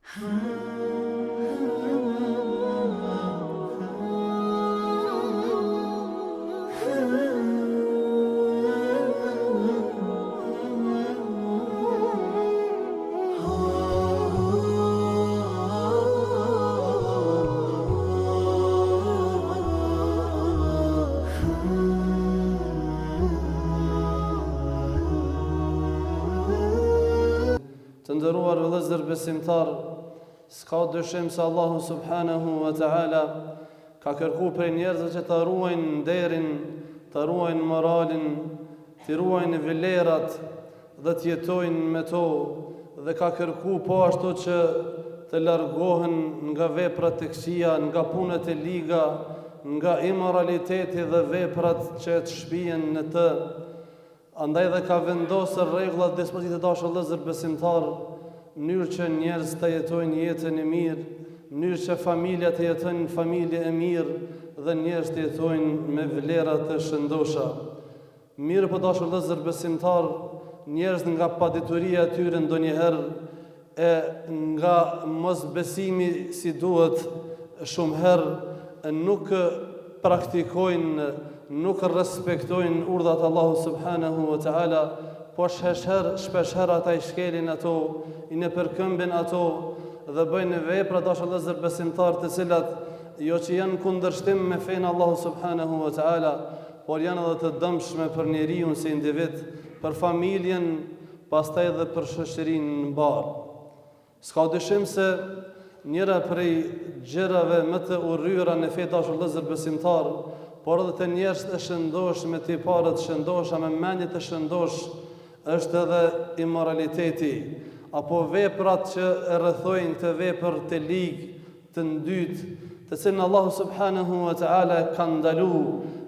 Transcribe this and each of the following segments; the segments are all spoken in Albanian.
Të nderuar vëllezër besimtarë, s'ka dyshim se Allahu subhanahu wa ta'ala ka kërku prej njerëzve që ta ruajnë nderin, ta ruajnë moralin, t'i ruajnë vlerat dhe të jetojnë me to dhe ka kërku po ashtu që të largohen nga veprat e këqija, nga punët e liga, nga imoraliteti dhe veprat që të shpien në të. Andaj dhe ka vendosur rregulla dhe dispozita të dashur vëllezër besimtarë, në mënyrë që njerëzit të jetojnë jetën e mirë, në mënyrë që familja të jetojnë familje e mirë dhe njerëzit të jetojnë me vlera të shëndosha. Mirëpo dashur vëllezër besimtarë, njerëzit nga padituria e tyre ndonjëherë e nga mosbesimi si duhet shumë herë nuk praktikojnë, nuk respektojnë urdhrat e Allahut subhanahu wa taala, po shpeshherë, shpeshherë ata i shkelin ato, i nëpërkëmbin ato dhe bëjnë vepra dashur vëllezër besimtarë të cilat jo që janë në kundërshtim me fenë e Allahut subhanahu wa taala, por janë edhe të dëmshme për njeriun si individ, për familjen, pastaj edhe për shoqërinë në mbarë. S'ka dyshim se njëra prej gjërave më të urryera në fe dashur vëllezër besimtarë, por edhe te njerëzit e shëndoshë me tipare të shëndosha, me mendje të shëndoshë, është edhe imoraliteti, apo veprat që e rrethojnë këtë vepër të ligë, të ndytë, të cilën Allahu subhanahu wa taala e ka ndalu,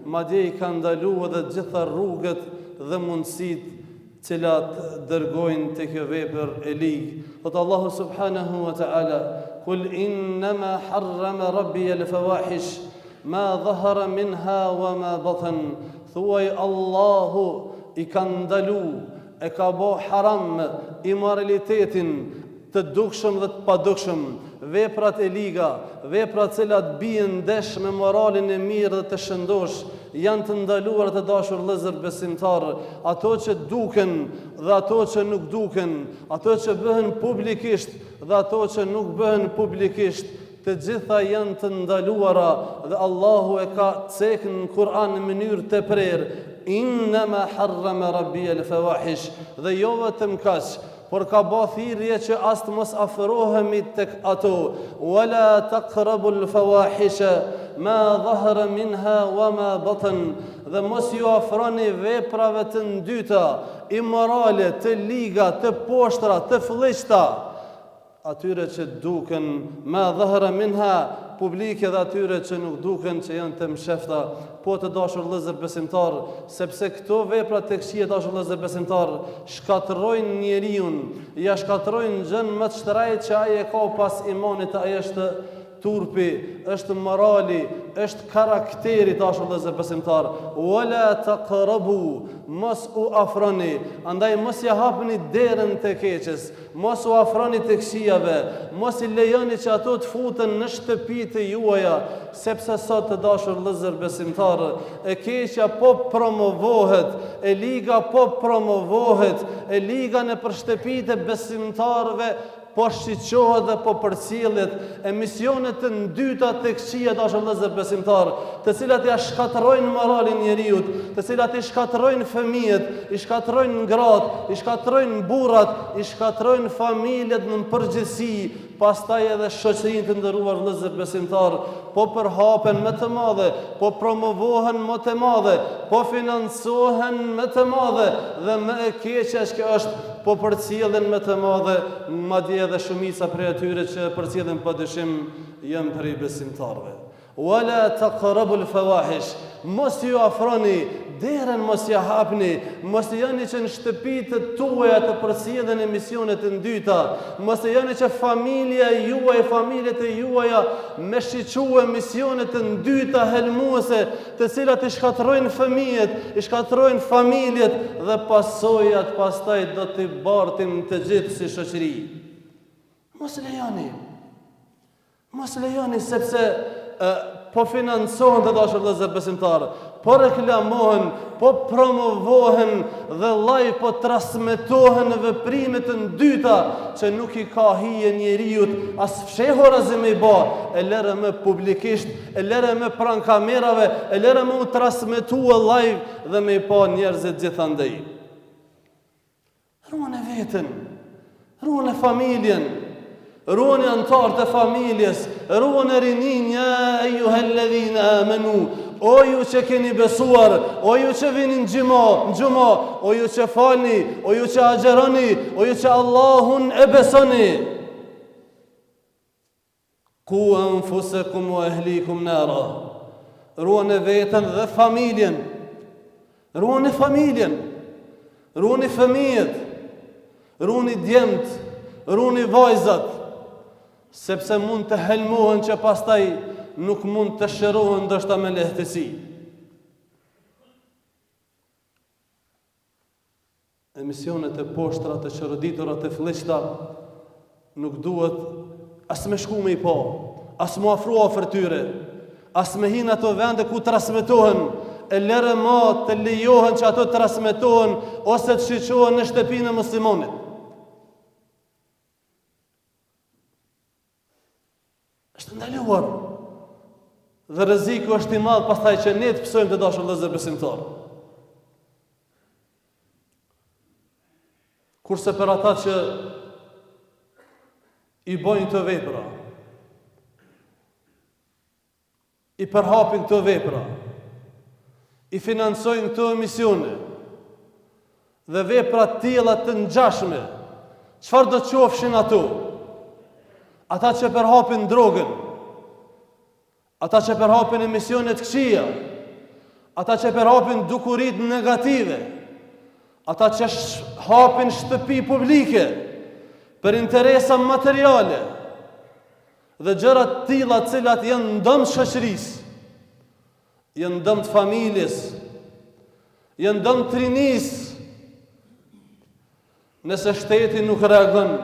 madje i ka ndalu edhe të gjitha rrugët dhe mundësitë të cilat dërgojnë te kjo vepër e ligë. Thotë Allahu subhanahu wa taala, "Kul innama harrama rabbi al-fawahish ma dhahara minha wa ma batan." Thuaj Allahu i ka ndalu, e ka bo haram imoralitetin, të dukshëm dhe të padukshëm, veprat e liga, veprat të cilat bien ndesh me moralin e mirë dhe të shëndoshë, janë të ndaluara të dashur vëllezër besimtarë, ato që duken dhe ato që nuk duken, ato që bëhen publikisht dhe ato që nuk bëhen publikisht, të gjitha janë të ndaluara dhe Allahu e ka cek në Kur'an në mënyrë të prerë, innama harrama rabbi al-fawahish, dhe jo vetëm kaq, por ka ba thirrje që as të mos afrohemi tek ato, wala taqrabu al-fawahisha ma dhahara minha wa ma batan, dhe mos ju afroni veprave të ndyta, imorale, të liga, të poshtra, të flliqta, atyre që duken ma dhahara minha publike dhe atyre që nuk duken që janë të mshefta po të dashur vëllezër besimtarë sepse këto vepra të këqija dashur vëllezër besimtarë shkatërrojnë njeriun ja shkatërrojnë gjënë më të shtrejtë që ai e ka pas imanit ai është turpi është morali është karakteri dashur vëllezër besimtarë wala taqrabu mos u afroni andaj mos ja hapni derën të keqes Mos u afroni të këqijave, mos i lejoni që ato të futen në shtëpitë juaja, sepse sot të dashur vëllezër besimtarë, e keqja po promovohet, e liga po promovohet, e liga nëpër shtëpitë e besimtarëve po shiqohet dhe po përcillet, emisione të ndyta të këqija dashur vëllezër besimtarë, të cilat ja shkatërrojnë moralin njeriut, të cilat i shkatërrojnë fëmijët, i shkatërrojnë gratë, i shkatërrojnë burrat, i shkatërrojnë familjet në përgjithësi, pastaj edhe shoqërinë të nderuar vëllezër besimtarë, po përhapen me të madhe, po promovohen më të madhe, po financohen me të madhe dhe më e keqja që është po përcjellin me të madhe, madje edhe shumica prej atyre që përcjellin pa dyshim janë prej besimtarëve. Wala taqrabu al-fawahish, mos ju afroni, derën mos ja hapni, mos lejoni që në shtëpitë tuaja të përcjellin emisione të ndyta, mos lejoni që familja juaj, familjet e juaja me shiqu emisione të ndyta helmuese, të cilat i shkatërrojnë fëmijët, i shkatërrojnë familjet dhe pasojat pastaj do t'i bartim të gjithë si shoqëri. Mos lejoni. Mos lejoni sepse e, po financohen të dashur vëllezër besimtarë, po reklamohen, po promovohen dhe live po transmetohen veprime të ndyta që nuk i ka hije njeriut as fshehurazi me i ba, e lëre më publikisht, e lëre më pranë kamerave, e lëre më u transmetua live dhe me i pa njerëzit gjithandej. Ruane veten, ruane familjen, ruani anëtarët e familjes, ruane rininë, ja ejjuhelledhine amenu, o ju që keni besuar, o ju që vini në xhuma, në xhuma, o ju që falni, o ju që agjëroni, o ju që Allahun e besoni. Ku anfusakum wa ahlikum nara. Ruane veten dhe familjen. Ruane familjen. Ruani fëmijët. Ruani djemt, ruani vajzat, sepse mund të helmohen që pastaj nuk mund të shërohen ndoshta me lehtësi. Emisionet e poshtra, të çoroditura, të flliqta, nuk duhet as me shku me i pa, as m'u afru afër tyre, as me hi në ato vende ku transmetohen, e lëre ma të lejohen që ato transmetohen ose të shiqohen në shtëpinë e muslimonit. Është ndaluar. Dhe rreziku është i madh pastaj që ne të pësojmë të dashur vëllezër besimtarë. Kurse për ata që i bojnë këto vepra, i përhapin këto vepra, i financojnë këto emisione dhe vepra të tilla të ngjashme, çfarëdo qofshin ato? Ata që përhapin drogën, ata që përhapin emisione të këqija, ata që përhapin dukuritë negative, ata që hapin shtëpi publike për interesa materiale, Dhe gjëra të tilla të cilat janë dëm të shoqërisë, janë dëm të familjes, janë dëm të rinisë. Nëse shteti nuk reagon,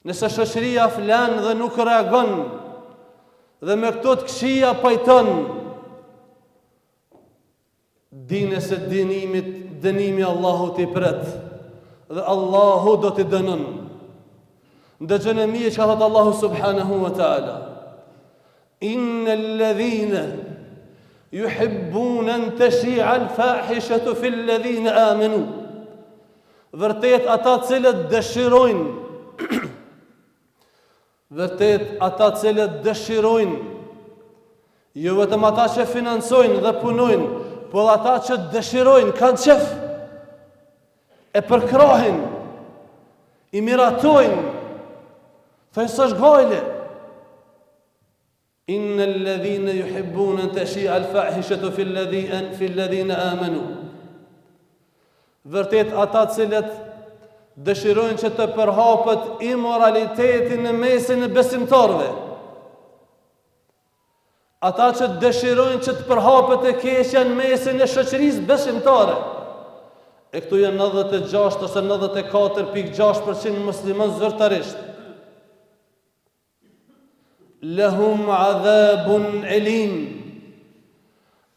nëse shoqëria flen dhe nuk reagon, dhe me këto të këqija pajton, Dine se dënimit, dënimi Allahut i pret dhe Allahu do t'i dënon. Ndëgjone mirë çka thotë Allahu subhanahu wa taala. Inna alladhina yuhibbuna an tashi'a al-fahishatu fi alladhina amanu. Vërtet ata të cilët dëshirojnë Vërtet ata të cilët dëshirojnë, jo vetëm ata që financojnë dhe punojnë, por edhe ata që dëshirojnë, kanë qef, e përkrahin, i miratojnë, thojnë s'është gajle, Inna alladhina yuhibbuna an tashi'a al-fahishatu fi alladhina fi alladhina amanu. Vërtet ata të cilët dëshirojnë që të përhapet imoraliteti në mesin e besimtarëve. Ata që dëshirojnë që të përhapet e keqja në mesin e shoqërisë besimtare. E këtu janë 96 ose 94.6% musliman zyrtarisht. Lehum adhabun elim.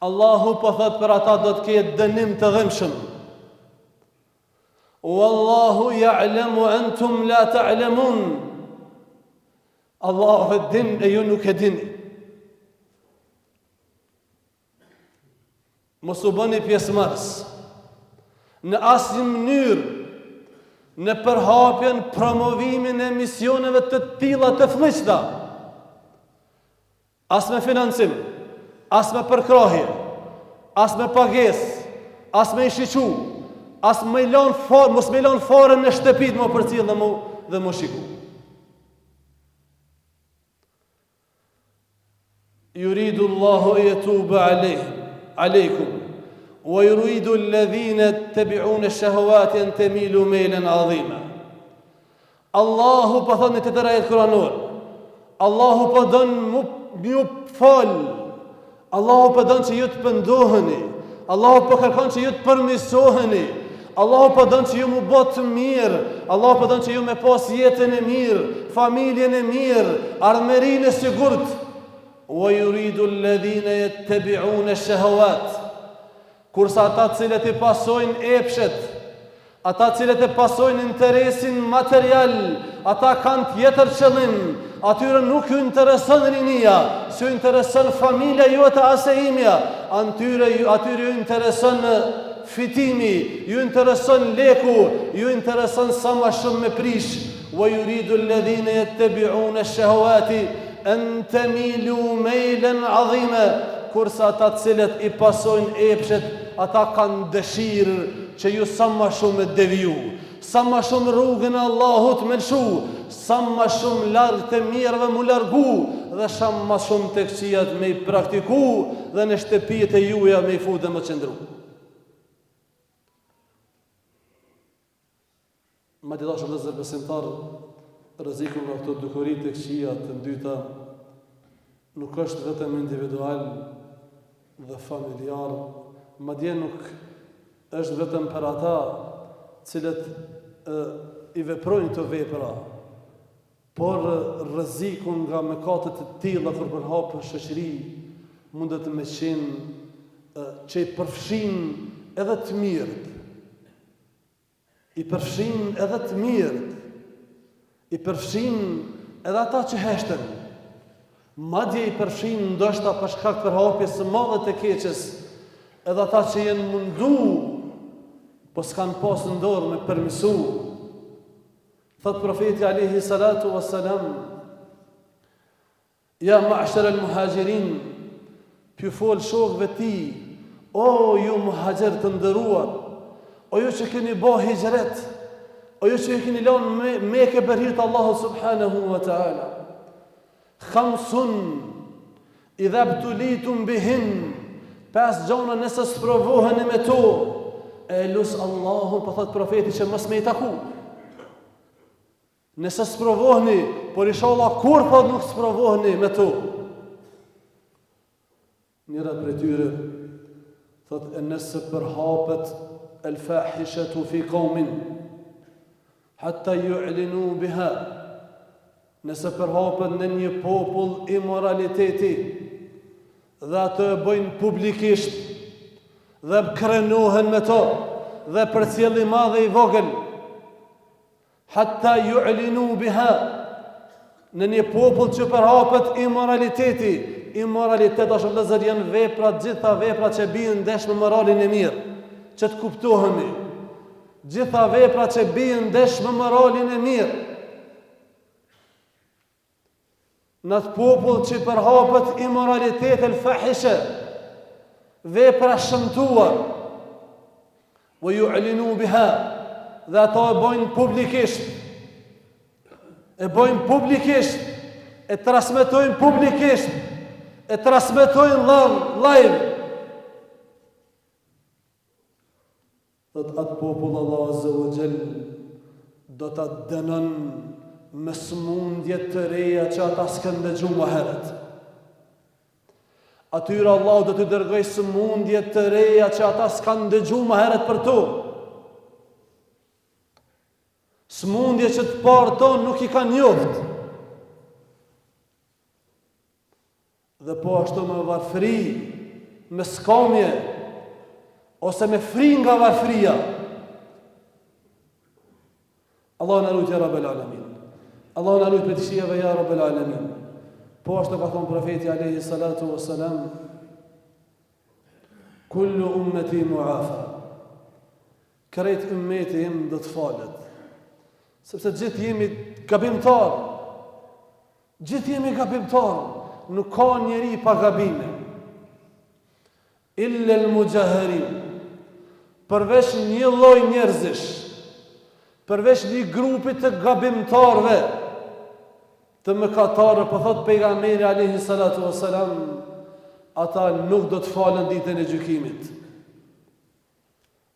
Allahu po thot për ata do të ketë dënim të dhimbshëm. Wallahu ya'lamu wa antum la ta'lamun. Allahu e din e ju nuk e dini. Mos u bëni pjesëmarrës në asnjë mënyrë në përhapjen, promovimin e emisioneve të tilla të flliqta. As me financim, as me përkrahje, as me pagesë, as me i shiqu, as me i lanë fare, mos me i lanë fare në shtëpi m'u përcjell dhe m'u dhe m'u shiku. Yuridu Allahu an yatuba alayhim alaykum wa yuridu alladhina yattabi'una ash-shahawati an tamilu maylan 'azima. Allahu po thotë në tjetër ajet kuranor. Allahu po don mu ju fal. Allahu po don që ju të pendoheni. Allahu po kërkon që ju të përmirësoheni. Allahu po don që ju mu bo të mirë. Allahu po don që ju me pas jetën e mirë, familjen e mirë, ardhmërinë e sigurt. Wa yuridu alladhina yattabi'una ash-shahawat. Kurse ata të cilët i pasojnë epshet, ata të cilët e pasojnë interesin material, ata kanë tjetër qëllim, atyre nuk ju intereson rinia, s'ju intereson familja jote as e imja, atyre, atyre ju intereson fitimi, ju intereson leku, ju intereson sa ma shumë me prish, wa yuridu alladhina yattabi'una ash-shahawati En temilu mejlen adhime, kurse ata të cilët i pasojnë epshet, ata kanë dëshirë që ju sa ma shumë me deviju, sa ma shumë rrugën e Allahut me lëshu, sa ma shumë larg të mirëve m'u largu dhe sa ma shumë të këqijat me i praktiku dhe në shtëpitë e juja me i fut dhe me qëndru. Madje të dashur vëllezër besimtarë, rreziku nga këto dukuri të këqija të ndyta nuk është vetëm individual dhe familjar, madje nuk është vetëm për ata të cilët e, i veprojnë këto vepra, por rreziku nga mëkatet të tilla kur përhapen në shoqëri mundet me qenë që i përfshin edhe të mirët. I përfshin edhe të mirët, i përfshin edhe ata që heshtën, madje i përfshin ndoshta për shkak përhapjes së madhe të keqes, edhe ata që janë mundu, po s'kanë pas në dorë me përmisu. Thot profeti alejhi salatu wassalam, Ja ma'sher el muhaxhirin, p'ju fol shokëve tij, o ju muhaxhir të nderuar, o ju që keni bo hixhret, o ju që e keni lënë Mekën për hir të Allahut subhanahu wa taala. Khamsun idha btulitum bihin, pesë gjona nëse sprovoheni me to, e lus Allahun, po thot profeti që mos me i taku. Nëse sprovohni, por inshallah kurrë po nuk sprovohni me to. Njëra prej tyre thot e nëse përhapet el fahishatu fi qaumin hatta yu'linu biha nëse përhapet në një popull imoraliteti dhe atë e bëjnë publikisht dhe krenohen me to dhe përcjell i madh e i vogël Hatta yu'linu biha në një popull që përhapet imoraliteti, imoralitet dashur vëllezër janë veprat, gjitha veprat që bien ndesh me moralin e mirë, që të kuptohemi. Gjitha veprat që bien ndesh me moralin e mirë. Në atë popull që përhapet imoralitet el fahishe, vepra shëmtuar, wa ju'linu biha, dhe ato e bojnë publikisht, e bojnë publikisht, e transmetojnë publikisht, e transmetojnë live, Thot atë popull Allahu Azza wa Jall do ta dënon me sëmundje të reja që ata s'kanë dëgju më herët. Atyre Allahu do t'u dërgojë sëmundje të reja që ata s'kanë dëgju më herët për to. Sëmundje që të parët tonë nuk i kanë njoft. Dhe po ashtu me varfëri, me skamje, ose me frikë nga varfëria. Allahu na rujt ja Rabbel Alamin. Allahu na rujt prej të këqijave ja Rabbel Alamin. Po ashtu ka thonë profeti alejhi salatu wassalam, Kullu ummeti muafa. Krejt ummeti im do të falet. Sepse gjithë jemi gabimtar. Gjithë jemi gabimtarë, nuk ka njeri pa gabime. Illa al-mujahirin. Përveç një lloj njerëzish, përveç një grupi të gabimtarëve, të mëkatarëve, po thot pejgamberi alayhi salatu wasalam, ata nuk do të falen ditën e gjykimit.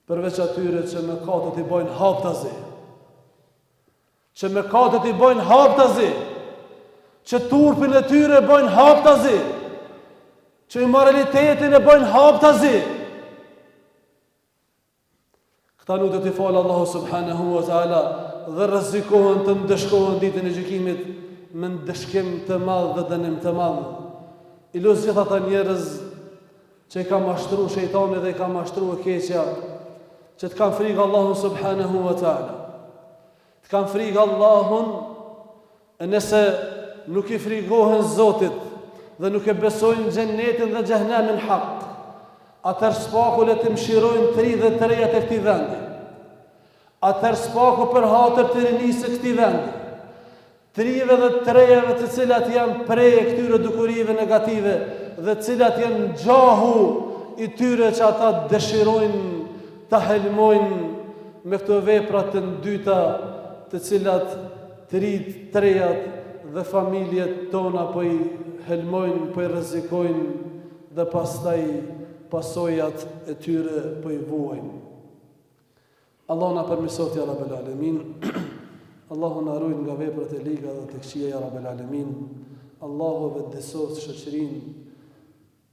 Përveç atyre që mëkatet i bojnë haptazi. Që mëkatet i bojnë haptazi. Që turpin e tyre e bojnë haptazi. Që imoralitetin e bojnë haptazi. Këta nuk do t'i falë Allahu subhanahu wa ta'ala. dhe rrezikohen të ndëshkohen ditën e gjykimit me ndëshkim të madh dhe dënim të madh. I lus gjithë ata njerëz që i ka mashtru shejtani dhe i ka mashtru e keqja, që të kanë frikë Allahun subhanahu wa taala. Të kanë frikë Allahun e nëse nuk i frigohen Zotit dhe nuk e besojnë xhennetin dhe xhehenemin hak, atëherë s'paku le të mëshirojnë të rinjtë dhe të rejat e këtij vendi. Atëherë s'paku për hatër të rinisë së këtij vendi. Të rinjve dhe të rejave të cilat janë pre e këtyre dukurive negative dhe të cilat janë gjahu i tyre që ata dëshirojnë ta helmojnë me këto vepra të ndyta të cilat të rinjtë, të rejat dhe familjet tona po i helmojnë, po i rrezikojnë dhe pastaj pasojat e tyre po i vuajnë. Allahu na përmirësoftë ja Rabbel Alemin. Allahu na rujt nga veprat e liga dhe të këqija ja Rabbel Alemin. Allahu e vetëdijsoftë shoqërinë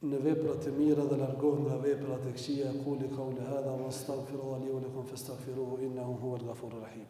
në vepra të mira dhe largoftë nga veprat e këqija. Kuli kauli hadha wa astaghfirullah li wa lakum fastaghfiruhu innahu huwal ghafurur rahim.